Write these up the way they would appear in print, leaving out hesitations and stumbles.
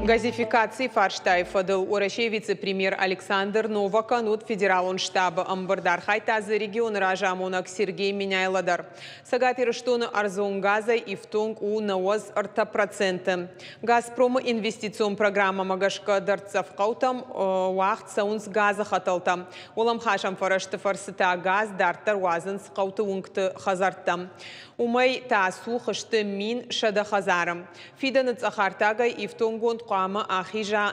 Газификацийы фарстайы фӕдыл Уӕрӕсейы вице-премьер Александр Новакӕн уыд федералон штабы ӕмбырд. Архайдта дзы регионы разамонӕг Сергей Меняйло дӕр. Цӕгат Ирыстоны ӕрдзон газӕй ифтонг у 93%. Газпромы инвестицион программӕмӕ гӕсгӕ дӕрддзӕф хъӕутӕм уагъд цӕуынц газы хӕтӕлтӕ. Уӕлӕмхасӕн фӕрӕзты фӕрцы та газ дарддӕр уадзынц хъӕуты уынгты хӕдзӕрттӕм. Уымӕй та цух сты 1100 хӕдзары. Фидӕны цъӕх артагӕй ифтонггонд хъуамӕ ахиза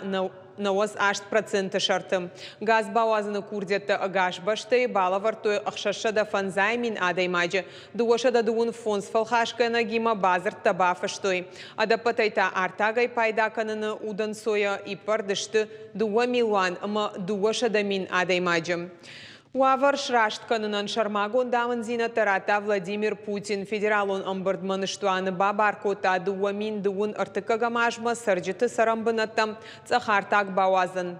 98% сӕрты. Газ бауадзыны курдиӕттӕ ӕгас бӕстӕйы балӕвӕрдтой 650 мин адӕймаджы, 225 фӕлхасгӕнӕгимӕ бадзырдтӕ бафыстой. Ӕдӕппӕтӕй та артагӕй пайда кӕныны удӕнцойӕ иппӕрд сты 2 милуан ӕмӕ 200 мин адӕймаджы. Уавӕр сраст кӕнынӕн сӕрмагонд амынддзинӕдтӕ радта Владимир Путин. Федералон ӕмбырдмӕ ныстуаны бабар кодта 2033 азмӕ цӕрджыты цӕрӕнбынӕттӕм цъӕх артаг бауадзын.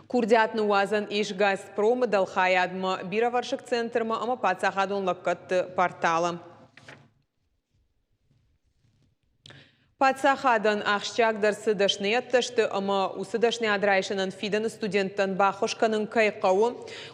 Курдиат ныууадзӕн ис Газпромы дӕлхайадмӕ, бирӕвӕрсыг центрмӕ ӕмӕ паддзахадон лӕггӕдты порталы. Паддзахадӕн ахсджиагдӕр цы дӕсныйӕдтӕ сты ӕмӕ уыцы дӕсныйад райсынӕн фидӕны студенттӕн баххуыс кӕнын кӕй хъӕуы,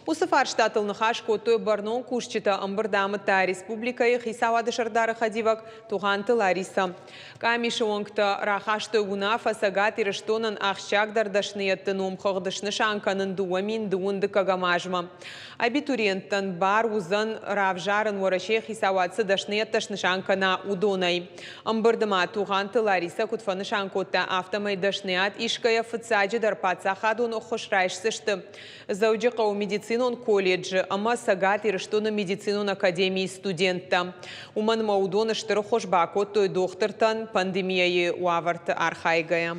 уыцы фарстатыл ныхас кодтой бӕрнон кусджытӕ. Ӕмбырд амыдта республикӕйы хицауады сӕрдары хӕдивӕг Тугъанты Ларисӕ. Къамисы уӕнгтӕ рахастой уынаффӕ Цӕгат Ирыстонӕн ахсджиагдӕр дӕсныйӕдты номхыгъд снысан кӕнын 2012 азмӕ. Абитуриенттӕн бар уыдзӕн равзарын Уӕрӕсейы хицауад цы дӕсныйӕдтӕ снысан кӕна, уыдонӕй. Ӕмбырды ма Тугъанты Ларисӕ куыд фӕнысан кодта, афтӕмӕй дӕсныйад исгӕйӕ фыццаджыдӕр паддзахадон ӕххуыс райсдзысты Дзӕуджыхъӕуы медицинон колледжы ӕмӕ Цӕгат Ирыстоны медицинон академийы студенттӕ. Уымӕн ӕмӕ уыдон стыр ӕххуыс бакодтой дохтыртӕн пандемийӕйы уавӕрты архайгӕйӕ.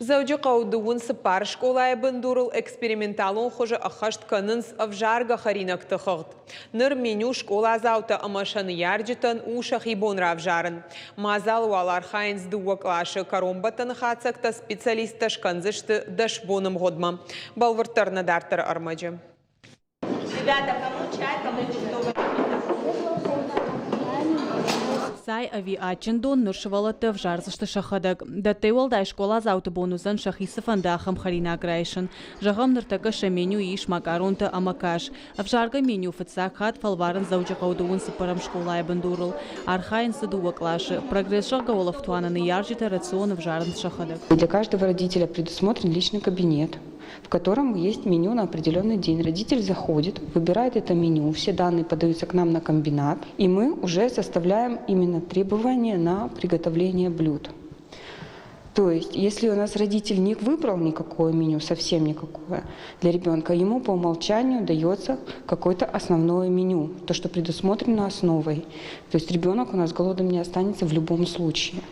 Дзӕуджыхъӕуы 34 скъолайы бындурыл эксперименталон хуызы ӕххӕст кӕнынц ӕвзаргӕ хӕринӕгты хыгъд. Ныр меню скъоладзаутӕ ӕмӕ сӕ ныййарджытӕн у сӕхи бон равзарын. Мадзалы уал архайынц дыууӕ къласы. Кӕронбӕттӕны хатдзӕгтӕ специалисттӕ скӕндзысты 10 боны мгъуыдмӕ. Бӕлвырддӕр нӕ дарддӕры ӕрмӕджы. Ребята, кому чай, кому фруктовый напиток. Цай ӕви адджын дон ныр сывӕллӕттӕ ӕвзардзысты сӕхӕдӕг. Дӕттӕй уӕлдай скъоладзауты бон уыдзӕн сӕхи цы фӕнды, ахӕм хӕринаг райсын. Зӕгъӕм, ныртӕккӕ сӕ менюйы ис макъаронтӕ ӕмӕ кас. Ӕвзаргӕ меню фыццаг хатт фӕлварын Дзӕуджыхъӕуы дыууын цыппӕрӕм скъолайы бындурыл. Архайынц дзы дыууӕ къласы. Прогресс зӕгъгӕ уӕлӕфтуаны ныййарджытӕ рацион ӕвзарынц сӕхӕдӕг. Для каждого родителя предусмотрен личный кабинет, в котором есть меню на определенный день. Родитель заходит, выбирает это меню, все данные подаются к нам на комбинат, и мы уже составляем именно требования на приготовление блюд. То есть, если у нас родитель не выбрал никакое меню, совсем никакое для ребенка, ему по умолчанию дается какое-то основное меню, то, что предусмотрено основой. То есть ребенок у нас голодным не останется в любом случае.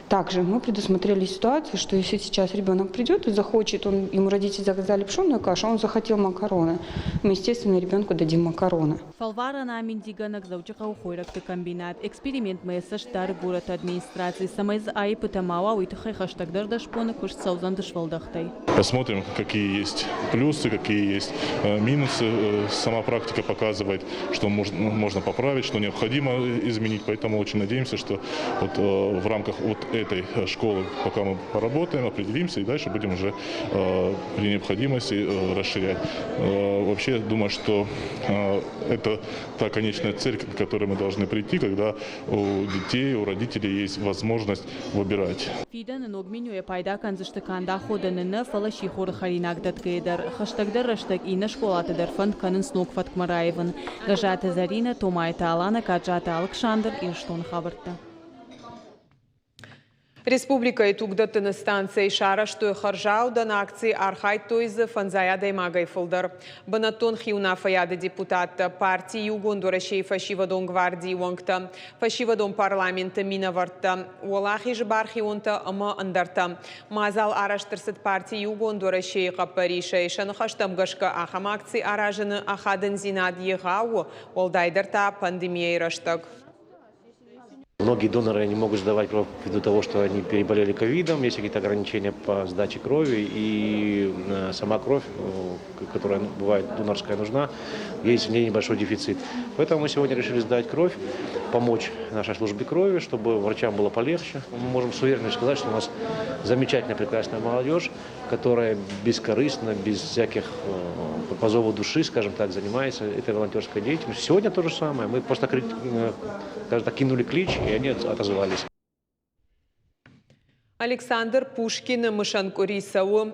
Также мы предусмотрели ситуацию, что если сейчас ребенок придет и захочет, он, ему родители заказали пшенную кашу, он захотел макароны, мы, естественно, ребенку дадим макароны. Фӕлварӕн аминдигӕнӕг Дзӕуджыхъӕуы хойрӕгты комбинат экспериментмӕ йӕ цӕст дары горӕты администраци, цӕмӕй дзы аиппытӕ ма уа, уый тыххӕй хӕстӕгдӕр дӕсбоны куыст цӕудзӕн дысвӕлдӕхтӕй. Посмотрим, какие есть плюсы, какие есть минусы. Сама практика показывает, что можно поправить, что необходимо изменить. Поэтому очень надеемся, что вот в рамках вот этой школы, пока мы поработаем, определимся и дальше будем уже при необходимости расширять. Вообще, думаю, что это та конечная цель, к которой мы должны прийти, когда у детей, у родителей есть возможность выбирать. Фидӕны ног менюйӕ пайда кӕндзысты канд аходӕны нӕ, фӕлӕ сихоры хӕринаг дӕтгӕйӕ дӕр. Хӕстӕгдӕр рӕстӕг иннӕ скъолаты дӕр фӕнд кӕнынц ног фӕткмӕ раивын. Гӕззаты Зӕринӕ, Томайты Аланӕ, Каджаты Алыксандр, Ирыстоны хабӕрттӕ. Республикӕйы тугдӕттыны станцӕйы сарӕзтой хӕрзаудӕн акци, архайдтой дзы фӕндзай адӕймагӕй фылдӕр. Бынӕттон хиуынаффӕйады депутаттӕ, парти Иугонд Уӕрӕсейы фӕсивӕдон гвардийы уӕнгтӕ, фӕсивӕдон парламенты минӕвӕрттӕ, Уӕлахизы бархионтӕ ӕмӕ ӕндӕртӕ. Мадзал арӕзт ӕрцыд парти Иугонд Уӕрӕсейы хъӕппӕрисӕй. Сӕ ныхӕстӕм гӕсгӕ ахӕм акци аразыны ахадындзинад егъау у, уӕлдайдӕр та пандемийӕйы рӕстӕг. Многие доноры не могут сдавать кровь ввиду того, что они переболели ковидом, есть какие-то ограничения по сдаче крови, и сама кровь, которая бывает донорская, нужна, есть в ней небольшой дефицит. Поэтому мы сегодня решили сдать кровь. помочь нашей службе крови, чтобы врачам было полегче. Мы можем с уверенностью сказать, что у нас замечательная, прекрасная молодежь, которая бескорыстно, без всяких по зову души, скажем так, занимается этой волонтерской деятельностью. Сегодня то же самое. Мы просто, скажем так, кинули клич, и они отозвались. Александр Пушкины мысӕн къуыри цӕуы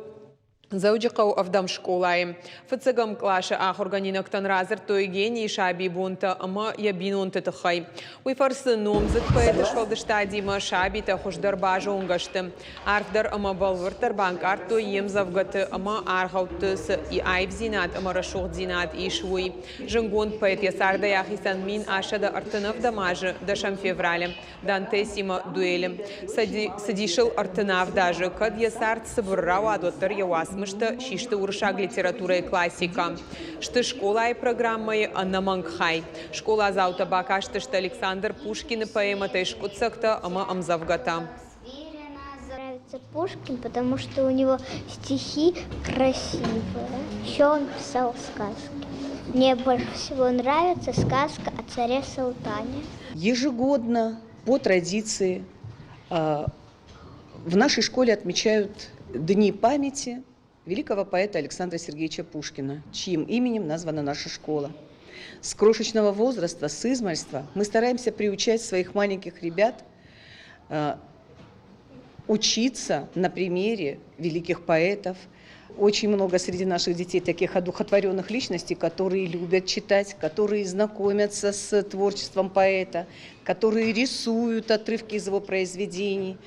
Дзӕуджыхъӕуы ӕвдӕм скъолайы. Фыццӕгӕм къласы ахуыргӕнинӕгтӕн радзырдтой генийы сабибонтӕ ӕмӕ йӕ бинонты тыххӕй. Уый фӕрцы номдзыд поэты сфӕлдыстадимӕ сабитӕ хуыздӕр базонгӕ сты. Арфдӕр ӕмӕ бӕлвырддӕр банкъардтой йе мдзӕвгӕты ӕмӕ аргъӕутты цы аивдзинад ӕмӕ рӕсугъддзинад ис, уый. Зынгонд поэт йӕ цардӕй ахицӕн 1137 азы дӕсӕм февралы. Дантесимӕ дуэлы. Цыдис ыл 37 азы. Кӕд йӕ цард цыбыр рауад, уӕддӕр йӕ уацмыстӕ систы уырыссаг литературӕйы классикӕ. Сты скъолайы программӕйы ӕнӕмӕнг хай. Скъоладзаутӕ бакастысты Александр Пушкины поэмӕтӕй скъуыддзӕгтӕ ӕмӕ ӕмдзӕвгӕтӕ. Нравится Пушкин, потому что у него стихи красивые. Еще он писал сказки. Мне больше всего нравится сказка о царе Султане. Ежегодно по традиции в нашей школе отмечают Дни памяти великого поэта Александра Сергеевича Пушкина, чьим именем названа наша школа. С крошечного возраста, с измальства мы стараемся приучать своих маленьких ребят учиться на примере великих поэтов. Очень много среди наших детей таких одухотворенных личностей, которые любят читать, которые знакомятся с творчеством поэта, которые рисуют отрывки из его произведений.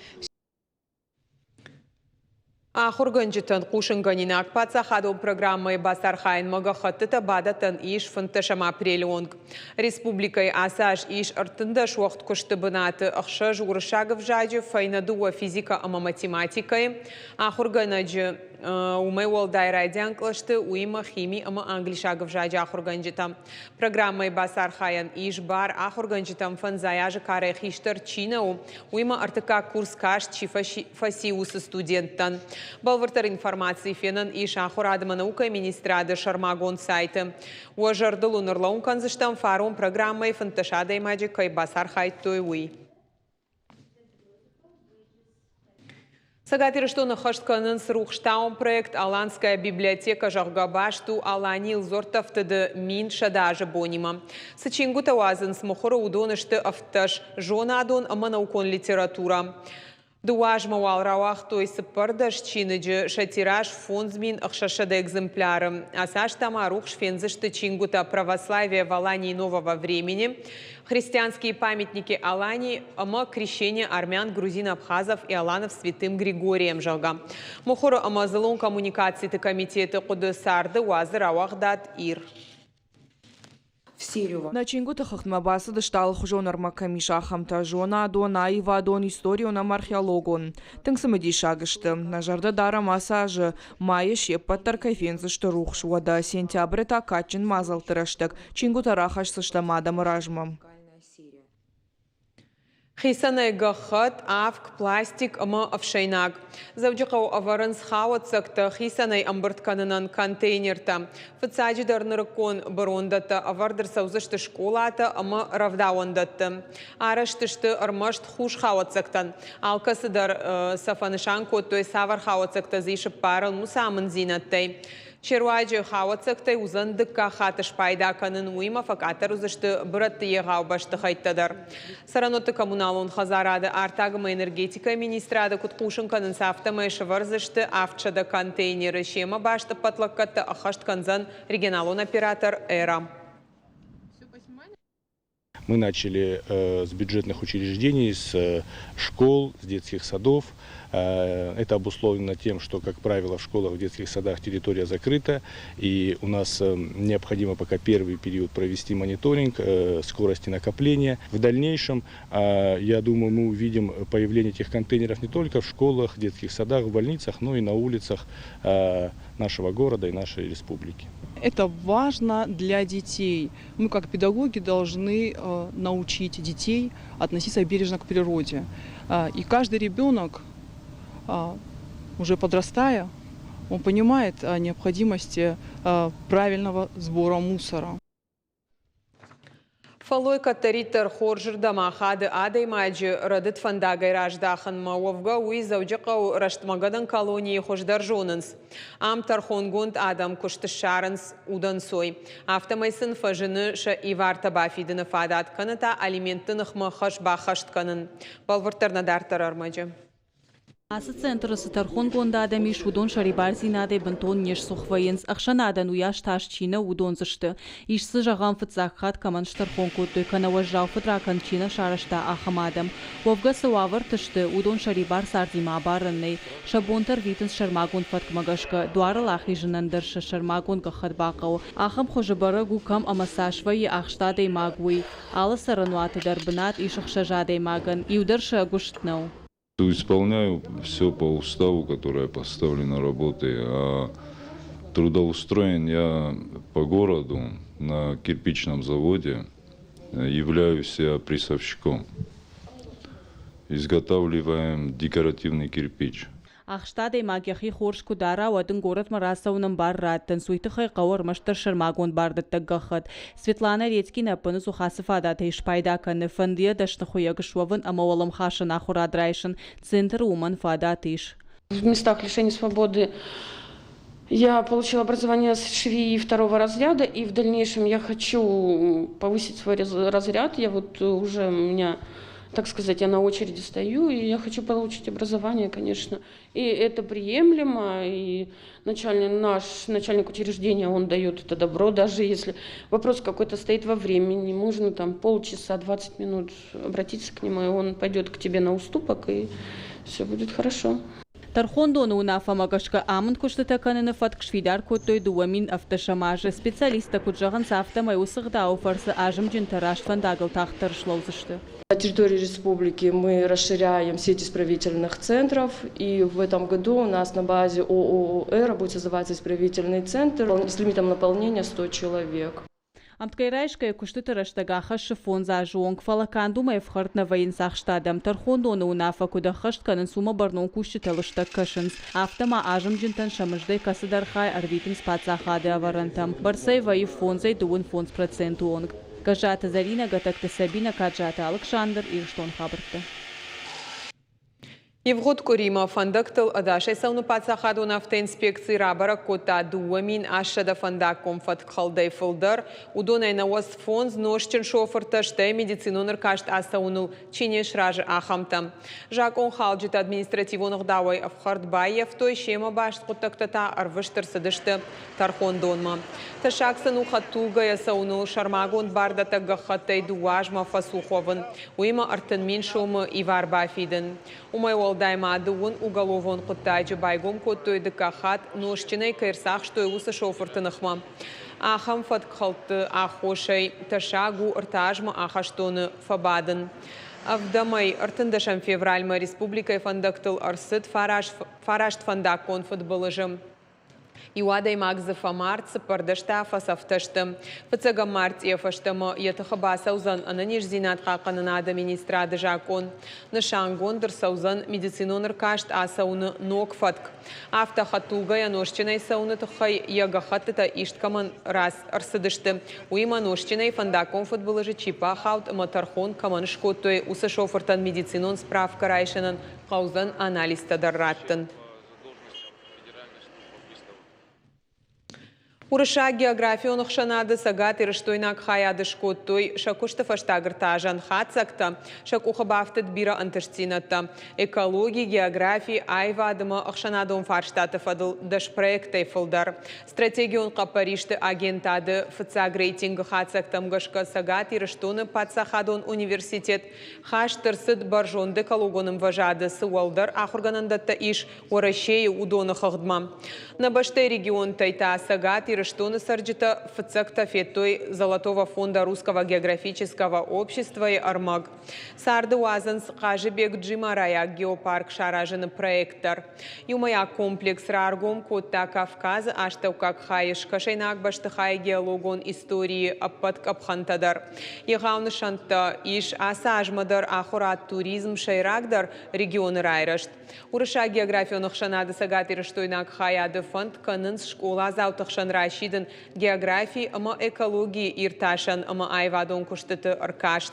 Ахуыргӕнджытӕн хъусынгӕнинаг паддзахадон программӕйы бацархайынмӕ гӕххӕттытӕ бадӕттӕн ис 15 апрелы онг. Республикӕйы ацы аз ис 13 уӕгъд куысты бынаты ӕхсӕз уырыссаг ӕвзаджы, фӕйнӕ дыууӕ физикӕ ӕмӕ математикӕйы ахуыргӕнӕджы, уымӕй уӕлдай райдиан кълӕсты, уыимӕ хими ӕмӕ англисаг ӕвзаджы ахуыргӕнджытӕ. Программӕйы бацархайӕн ис бар ахуыргӕнджытӕм фӕндзай азы карӕй хистӕр чи нӕ у, уыимӕ ӕртыккаг курс каст чи фӕци, уыцы студенттӕн. Бӕлвырддӕр информаци фенӕн ис ахуырад ӕмӕ наукӕйы министрады сӕрмагонд сайты. Уӕ зӕрдыл уын ӕрлӕууын кӕндзыстӕм, фарон программӕйы 15 адӕймаджы кӕй бацархайдтой, уый. Цӕгат Ирыстоны ӕххӕст кӕнынц рухстауӕн проект «Аланская библиотека», зӕгъгӕ, баст у Аланийыл дзуӕрттӕфтыды 1100 азы бонимӕ. Цы чингуытӕ уадзынц мыхуыры, уыдон сты 17 зонадон ӕмӕ наукон литературӕ. Дыууӕ азмӕ уал рауагътой 14 чиныджы, сӕ тираж 5600 экземпляры. Ацы аз та ма рухс фендзысты чингуытӕ «Православие в Алании нового времени», «Христианские памятники Алании» ӕмӕ «Крещение армян, грузин, абхазов и аланов святым Григорием», зӕгъгӕ. Мыхуыры ӕмӕ дзыллон коммуникациты комитеты хъуыды царды уадзы рауагъдад «Ир». Нӕ чингуыты хыгъдмӕ бацыдысты алыхуызон ӕрмӕг кӕм ис, ахӕмтӕ: зонадон, аивадон, историон ӕмӕ археологон. Тынг цымыдисаг сты. Нӕ зӕрдӕ дарӕм, ацы азы майы се ппӕт дӕр кӕй фендзысты рухс. Уӕдӕ сентябры та кадджын мадзӕлтты рӕстӕг чингуытӕ рахӕсдзыстӕм адӕмы размӕ. Хицӕнӕй гӕххӕтт, авг, пластик ӕмӕ ӕфсӕйнаг. Дзӕуджыхъӕуы ӕвӕрынц хауӕццӕгтӕ хицӕнӕй ӕмбырд кӕнынӕн контейнертӕ. Фыццаджыдӕр нырыккон бырондӕттӕ ӕвӕрд ӕрцӕудзысты скъолатӕ ӕмӕ рӕвдауӕндӕтты. Арӕзт сты ӕрмӕст хус хауӕццӕгтӕн. Алкӕцыдӕр сӕ фӕнысан кодтой, цавӕр хауӕццӕгтӕ дзы ис ӕппарын, уыцы амынддзинӕдтӕй. Се руаджы хауӕццӕгтӕй уыдзӕн дыккаг хатт спайда кӕнын, уыимӕ фӕкъаддӕр уыдзысты бырӕтты егъау бӕстыхӕйттӕ дӕр. Цӕрӕнуӕтты коммуналон хӕдзарады, артаг ӕмӕ энергетикӕйы министрады куыд хъусын кӕнынц, афтӕмӕй сӕвӕрдзысты 700 контейнеры. Семӕ баст ӕппӕт лӕггӕдтӕ ӕххӕст кӕндзӕн регионалон оператор «Эра». Мы начали с бюджетных учреждений, с школ, с детских садов. Это обусловлено тем, что, как правило, в школах, в детских садах территория закрыта, и у нас необходимо пока первый период провести мониторинг скорости накопления. В дальнейшем, я думаю, мы увидим появление этих контейнеров не только в школах, детских садах, в больницах, но и на улицах нашего города и нашей республики. Это важно для детей. Мы, как педагоги, должны научить детей относиться бережно к природе. И каждый ребенок, уже подрастая, он понимает о необходимости правильного сбора мусора. Фӕллой кӕддӕриддӕр хорзырдӕм ахады адӕймаджы рӕдыд фӕндагӕй раздахынмӕ. Уӕвгӕ, уый Дзӕуджыхъӕуы рӕстмӕгӕнӕн колонийы хуыздӕр зонынц. Ам тӕрхонгонд адӕм куыст ссарынц удӕнцой. Афтӕмӕй сын фӕзыны сӕ ивартӕ бафидыны фадат, кӕнӕ та алиментты ныхмӕ хӕс баххӕст кӕнын. Бӕлвырддӕр нӕ дарддӕр ӕрмӕджы. Ацы центры цы тӕрхонгонд адӕм ис, уыдон сӕрибардзинадӕй бынтон не сцух вӕййынц. Ӕхсӕнадӕн уыйас тас чи нӕу, уыдон дзы сты. Ис дзы, зӕгъӕм, фыццаг хатт кӕмӕн стӕрхон кодтой кӕнӕ уӕззау фыдракӕнд чи нӕ сарӕзта, ахӕм адӕм. Уӕвгӕ цы уавӕрты сты, уыдон сӕрибар цардимӕ абарӕн нӕй. Сӕ бонтӕ рвитынц сӕрмагонд фӕткмӕ гӕсгӕ, дуарыл ахизынӕн дӕр сӕ сӕрмагонд гӕххӕтт бахъӕуы. Ахӕм хуызы бӕрӕг у, кӕм ӕмӕ цас вӕййы ахст адӕймаг, уый. Алы цӕрӕнуаты дӕр бынат ис ӕхсӕз адӕймагӕн, иу дӕр сӕ ӕгуыст нӕу. Исполняю все по уставу, которая поставлена работой. А трудоустроен я по городу на кирпичном заводе. Являюсь я прессовщиком. Изготавливаем декоративный кирпич. Ахст адӕймаг йӕхи хорз куы дара, уӕд ын горӕтмӕ рацӕуынӕн бар раттынц, уый тыххӕй хъӕуы ӕрмӕстдӕр сӕрмагонд бардӕттӕг гӕххӕтт. Светланӕ Редькина ӕппынӕдзух ацы фадатӕй спайда кӕны, фӕнды йӕ дӕсны хуыйӕг суӕвын ӕмӕ уӕлӕмхасӕн ахуырад райсын. Центры уымӕн фадат ис. В местах лишения свободы я получила образование швеи второго разряда, и в дальнейшем я хочу повысить свой разряд. Я вот уже у меня, так сказать, я на очереди стою, и я хочу получить образование, конечно. И это приемлемо, и начальник, наш начальник учреждения, он дает это добро, даже если вопрос какой-то стоит во времени, можно там полчаса, 20 минут обратиться к нему, и он пойдет к тебе на уступок, и все будет хорошо. Тӕрхондоны уынаффӕмӕ гӕсгӕ амынд куыстытӕ кӕныны фӕтк сфидар кодтой 2017 азы. Специалисттӕ куыд зӕгъынц, афтӕмӕй уыцы гъдауы фӕрцы азымджынтӕ раст фӕндагыл тагъддӕр слӕудзысты. На территории республики мы расширяем сеть исправительных центров, и в этом году у нас на базе ООО будет создаваться исправительный центр с лимитом наполнения 100 человек. Ӕмткӕй райсгӕйӕ куыстыты рӕстӕг ахӕссы фондз азы онг, фӕлӕ канд уымӕй ӕфхӕрд нӕ вӕййынц ахст адӕм. Тӕрхондоны уынаффӕ куыд ӕххӕст кӕнынц, уымӕ бӕрнон кусджытӕ лыстӕг кӕсынц. Афтӕ ма азымджынтӕн сӕ мыздӕй кӕцыдӕр хай ӕрвитынц паддзахады ӕвӕрӕнтӕм. Бӕрцӕй вӕййы фондзӕй 35 проценты онг. Гӕззаты Зӕринӕ, Гӕтӕгты Сабинӕ, Каджаты Алыксандр, Ирыстон хабӕрттӕ. Ивгъуыд къуыримӕ фӕндӕгтыл ӕдасӕй цӕуыны паддзахадон автоинспекци рабӕрӕг кодта 2800 фӕндаггон фӕткхӕлдӕй фылдӕр. Уыдонӕй 95 нозтджын шофыртӕ, стӕй медицинон ӕркаст ацӕуыныл чи не сразы, ахӕмтӕ. Закъонхалджытӕ административон ӕгъдауӕй ӕфхӕрд баййӕфтой, семӕ баст хъуыддӕгтӕ та ӕрвыст ӕрцыдысты тӕрхондонмӕ. Тӕссаг сын у хӕдтулгӕйӕ цӕуыныл сӕрмагонд бардӕттӕг гӕххӕттӕй 2 азмӕ фӕцух уӕвын, уыимӕ 30 000 сомы ивар бафидын. Уымӕй уӕлдай ма 20 уголовон хъуыддаджы байгом кодтой дыккаг хатт нозтджынӕй кӕй ӕрцахстой, уыцы шофырты ныхмӕ. Ахӕм фӕткхӕлдты аххосӕй тӕссаг у 3 азмӕ ахӕстоны фӕбадын. Ӕвдӕмӕй 13 февральмӕ республикӕйы фӕндӕгтыл ӕрцыд фараст фӕндаггон фыдбылызы. Иу адӕймаг дзы фӕмард, 14 та фӕцӕфтӕ сты. Фыццӕгӕм мартъийӕ фӕстӕмӕ йӕ тыхы бацӕудзӕн ӕнӕниздзинад хъахъхъӕнынады министрады закъон. Нысангонд ӕрцӕудзӕн медицинон ӕркаст ацӕуыны ног фӕтк. Афтӕ хӕдтулгӕйӕ нозтджынӕй цӕуыны тыххӕй йӕ гӕххӕттытӕ ист кӕмӕн ӕрцыдысты, уыимӕ нозтджынӕй фӕндаггон фыдбылызы чи бахауд ӕмӕ тӕрхон кӕмӕн скодтой, уыцы шофыртӕн медицинон справкӕ райсынӕн хъӕудзӕн анализтӕ дӕр раттын. Уырыссаг географион ӕхсӕнады цӕгатирыстойнаг хайады скодтой сӕ куысты фӕстаг 3 азӕн хатдзӕгтӕ. Сӕ къухы бафтыд бирӕ ӕнтыстдзинӕдтӕ. Экологи, географи, аивад ӕмӕ ӕхсӕнадон фарстаты фӕдыл 10 проектӕй фылдӕр. Стратегион хъӕппӕристы агентады фыццаг рейтингы хатдзӕгтӕм гӕсгӕ Цӕгат Ирыстоны паддзахадон университет хаст ӕрцыд бӕрзонд экологон ӕмвӕзады цы уӕлдӕр ахуыргӕнӕндӕттӕ ис Уӕрӕсейы, уыдоны хыгъдмӕ. Нӕ бӕстӕйы регионтӕй та Цӕгат Ирыстоны цӕрджытӕ фыццӕгтӕ федтой Золотого фонда Русского географического общества-йы ӕрмӕг. Царды уадзынц Хъазыбег Джимарайаг геопарк саразыны проект дӕр. Иумӕйаг комплекс раргом кодта Кавказы астӕуккаг хайы скӕсӕйнаг бӕстыхайы геологон историйы ӕппӕт къӕпхӕнтӕ дӕр. Егъау нысӕнттӕ ис ацы азмӕ дӕр: ахуырад, туризм, сӕйрагдӕр регионы райрӕзт. Уырыссаг географион ӕхсӕнады цӕгатирыстойнаг хайады фӕнд кӕнынц скъоладзауты хсӕн расидын. расидын географи ӕмӕ экологийы иртасӕн ӕмӕ аивадон куыстыты ӕркаст.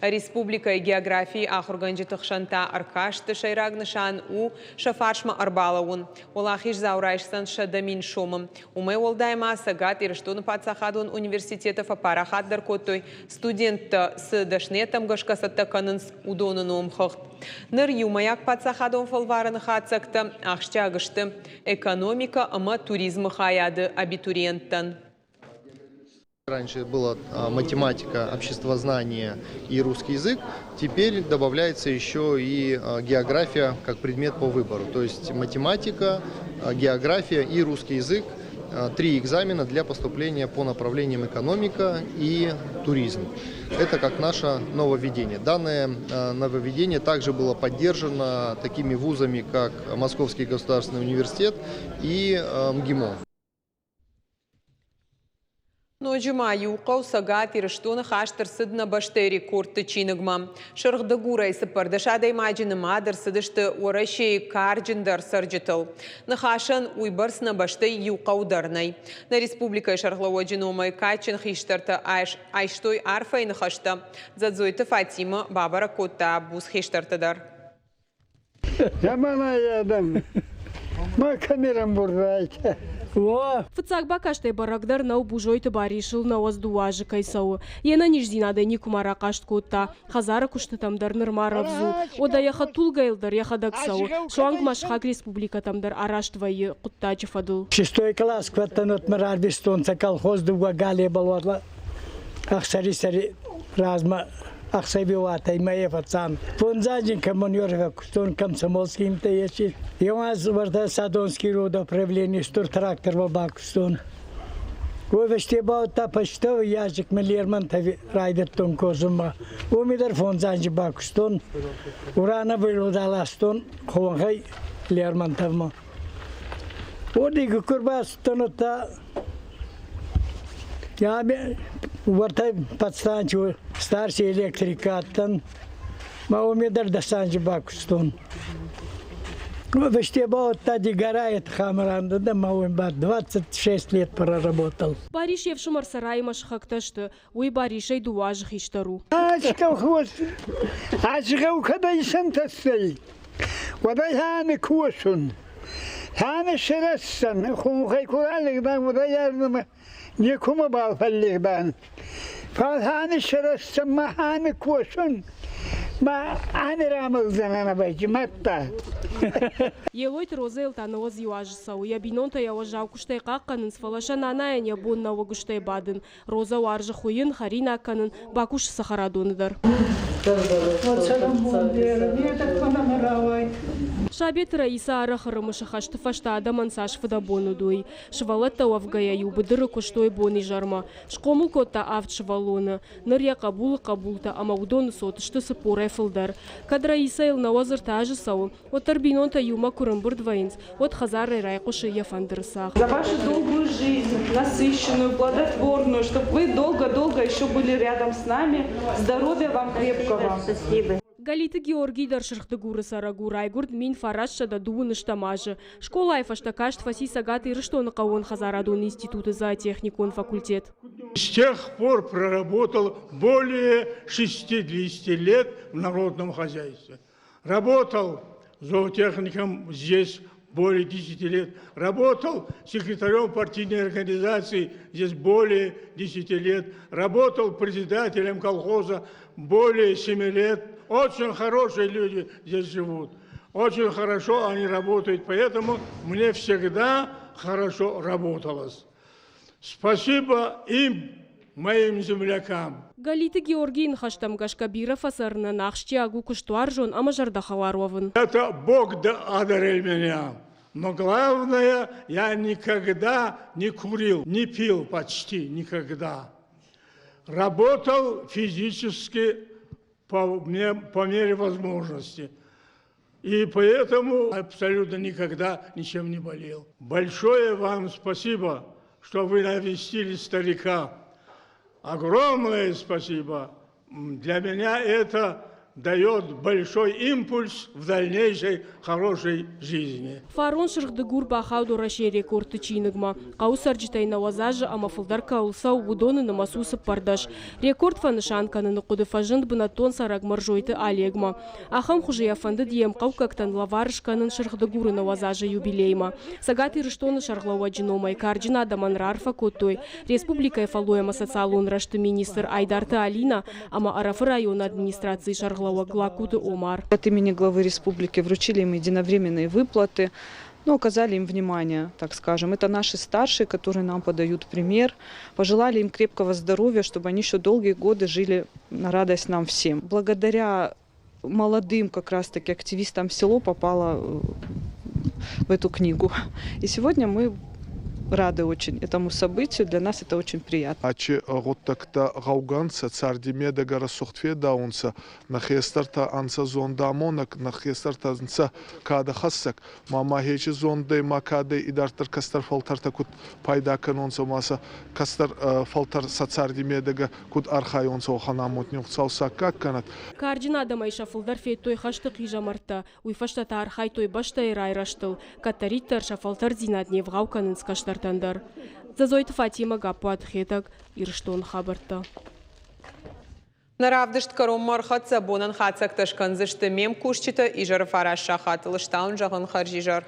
Республикӕйы географийы ахуыргӕнджыты хсӕн та ӕркасты сӕйраг нысан у сӕ фарсмӕ ӕрбалӕууын. Уӕлахиздзау райсдзӕн 100 000 сомы. Уымӕй уӕлдай ма Цӕгат Ирыстоны паддзахадон университеты фӕпарахатдӕр кодтой, студенттӕ цы дӕсныйӕдтӕм гӕсгӕ цӕттӕ кӕнынц, уыдоны номхыгъд. Ныр иумӕйаг паддзахадон фӕлварӕны хатдзӕгтӕ ахсджиаг сты экономикӕ ӕмӕ туризмы хайады абитуриенттӕн. Раньше была математика, обществознание и русский язык. Теперь добавляется еще и география как предмет по выбору. То есть математика, география и русский язык – три экзамена для поступления по направлениям экономика и туризм. Это как наше нововведение. Данное нововведение также было поддержано такими вузами, как Московский государственный университет и МГИМО. Ноджы ма иу хъӕу Цӕгат Ирыстоны хаст ӕрцыд нӕ бӕстӕйы рекордты чиныгмӕ. Сырх Дыгурӕй 14 адӕймаджы нымад ӕрцыдысты Уӕрӕсейы карджындӕр цӕрджытыл. Ныхасӕн уыйбӕрц нӕ бӕстӕйы иу хъӕу дӕр нӕй. Нӕ республикӕйы сӕргълӕууӕджы номӕй кадджын хистӕртӕ айстой арфӕйы ныхӕстӕ. Дзӕдзойты Фатимӕ бабӕрӕг кодта буц хистӕрты дӕр. Заманай адӕм ма кӕми рамбурдайтӕ. Фыццаг бакастӕй бӕрӕгдӕр нӕу Бузойты Барисыл 92 азы кӕй цӕуы. Йе нӕниздзинадӕй никуыма рахъаст кодта. Хӕдзары куыстытӕм дӕр нырма рӕвдз у. Уӕдӕ йӕ хӕдтулгӕйыл дӕр йӕхӕдӕг цӕуы. Суанг ма сыхаг республикӕтӕм дӕр араст вӕййы хъуыддаджы фӕдыл. Шестой класс куӕттӕнотмӕ рарвистонцӕ колхоз дууӕ галебӕл ӕхсӕрисӕри размӕ ӕхсӕвеуатӕй мӕйӕ фӕцан. Фондзанджин коммунер фӕкустон комсомольский МТС-и. Еу аз уӕртӕ Садонский рудоуправлений стур тракторбӕл бакустон. Уой фӕсте ба удта почтовый ящикмӕ Лермонтови райдӕдтон косунмӕ. Уоми дӕр фондз анзи бакустон. Урановый руда ластон хонхӕй Лермонтовмӕ. Уордиги ку рбацудтӕн, удта уӕртӕ подстанци старший электрик адтӕн. Ма уоми дӕр 10 анзи бакустон. Фӕсте ба удта Дигорайӕ Хамран да ма уоми ба 26 лет проработал. Барис йе фсымӕр Цӕраимӕ сыхӕгтӕ сты. Уый Барисӕй 2 азы хистӕр у. Ӕз ӕз гъӕукӕдӕй исӕнтӕстӕй, уӕдӕй ами косун. Ами сирӕзтӕн, хонхӕй ку ралигъдан, уӕдӕй ардӕмӕ некумӕбал фӕллигъдан. Фал ами сирӕзтӕн ма ами косун, ма ами рамӕлдзӕнӕн ӕвӕдзи, мадта. Елойты Розӕйыл та 91 азы цӕуы. Йӕ бинонтӕ йӕ уӕззау куыстӕй хъахъхъӕнынц, фӕлӕ сӕ нанайӕн йӕ бон нӕу ӕгуыстӕй бадын. Розӕ уарзы хуыйын, хӕринаг кӕнын, бакусы цӕхӕрадоны дӕр. Сабеты Раисӕ арӕх ӕрымысы хӕсты фӕстӕ адӕмӕн цас фыдӕбон уыд, уый. Сывӕллӕттӕ уӕвгӕйӕ-иу быдыры куыстой бон-изӕрмӕ. Схъомыл кодта авд сывӕллоны. Ныр йӕ хъӕбулы хъӕбултӕ ӕмӕ уыдоны цот сты 40-ӕй фылдӕр. Кӕд Раисӕйыл 93 азы цӕуы, уӕддӕр бинонтӕ иумӕ куы рымбырд вӕййынц, уӕд хӕдзарӕй райхъуысы йӕ фӕндыры цагъд. За вашу долгую жизнь, насыщенную, плодотворную, чтобы вы долго-долго еще были рядом с нами. Здоровья вам крепкого. Спасибо. Галиты Георгий дӕр Сырх Дыгуры цӕрӕг у, райгуырд 1928 азы. Скъолайы фӕстӕ каст фӕци Цӕгат Ирыстоны хъӕууонхӕдзарадон институты зоотехникон факультет. С тех пор проработал более 60 лет в народном хозяйстве. Работал зоотехником здесь более 10 лет. Работал секретарем партийной организации здесь более 10 лет. Работал председателем колхоза более 7 лет. Очень хорошие люди здесь живут. Очень хорошо они работают, поэтому мне всегда хорошо работалось. Спасибо им, моим землякам. Галиты Георгийы ныхӕстӕм гӕсгӕ бирӕ фӕцӕрынӕн ахсджиаг у куыстуарзон ӕмӕ зӕрдӕхӕлар уӕвын. Это Бог одарил меня. Но главное, я никогда не курил, не пил почти никогда. Работал физически по мере возможности. И поэтому абсолютно никогда ничем не болел. Большое вам спасибо, что вы навестили старика. Огромное спасибо. Для меня это дает большой импульс в дальнейшей хорошей жизни. Фарон Сырх-Дыгур бахауд Уӕрӕсейы рекордты чиныгмӕ. Хъӕуы цӕрджытӕй 90 азы ӕмӕ фылдӕр кӕуыл цӕуы, уыдоны нымӕц у 14. Рекорд фӕнысан кӕныны хъуыды фӕзынд бынӕттон цӕрӕг Мӕрзойты Олегмӕ. Ахӕм хуызы йӕ фӕндыд йе мхъӕуккӕгтӕн лӕвар скӕнын Сырх-Дыгуры 90 азы юбилеймӕ. Цӕгат Ирыстоны сӕргълӕууӕджы номӕй карджын адӕмӕн раарфӕ кодтой республикӕйы фӕллой ӕмӕ социалон рӕзты министр Айдарты Алинӕ ӕмӕ Ӕрӕфы районы администрацийы сӕргълӕууӕг Лагкуты Омар. От имени главы республики вручили им единовременные выплаты, но оказали им внимание, так скажем. Это наши старшие, которые нам подают пример. Пожелали им крепкого здоровья, чтобы они еще долгие годы жили на радость нам всем. Благодаря молодым как раз-таки активистам село попало в эту книгу. И сегодня мы рады очень этому событию, для нас это очень приятно. Аци гъуддӕгтӕ гъӕугӕ нцӕ, царди медӕгӕ рӕсугъд федаунцӕ, нӕ хестӕртӕ ӕнцӕ зундамонӕг, нӕ хестӕртӕ нцӕ кадӕхӕссӕг, ма мӕхечи зундӕй ма кадӕй идарддӕр кӕстӕр фӕлтӕртӕ куд пайда кӕнонцӕ ма сӕ кӕстӕр фӕлтӕр сӕ царди медӕгӕ куд архайонцӕ, уӕхӕн амонд нин Хуцау саккаг кӕнӕд. Карджын адӕмӕй сӕ фылдӕр федтой хӕсты хъизӕмӕрттӕ, уый фӕстӕ та архайдтой бӕстӕйы райрӕзтыл, кӕддӕриддӕр сӕ фӕлтӕрддзинад не вгъау кӕнынц кӕстӕртӕн дӕр. Дзӕдзойты Фатимӕ, Гаппуаты Хетӕг, Ирыстоны хабӕрттӕ. Нӕ равдыст кӕронмӕ ӕрхӕццӕ, бонӕн хатдзӕгтӕ скӕндзысты ме мкусджытӕ изӕры 9 сахатыл. Стауын зӕгъын хӕрзизӕр.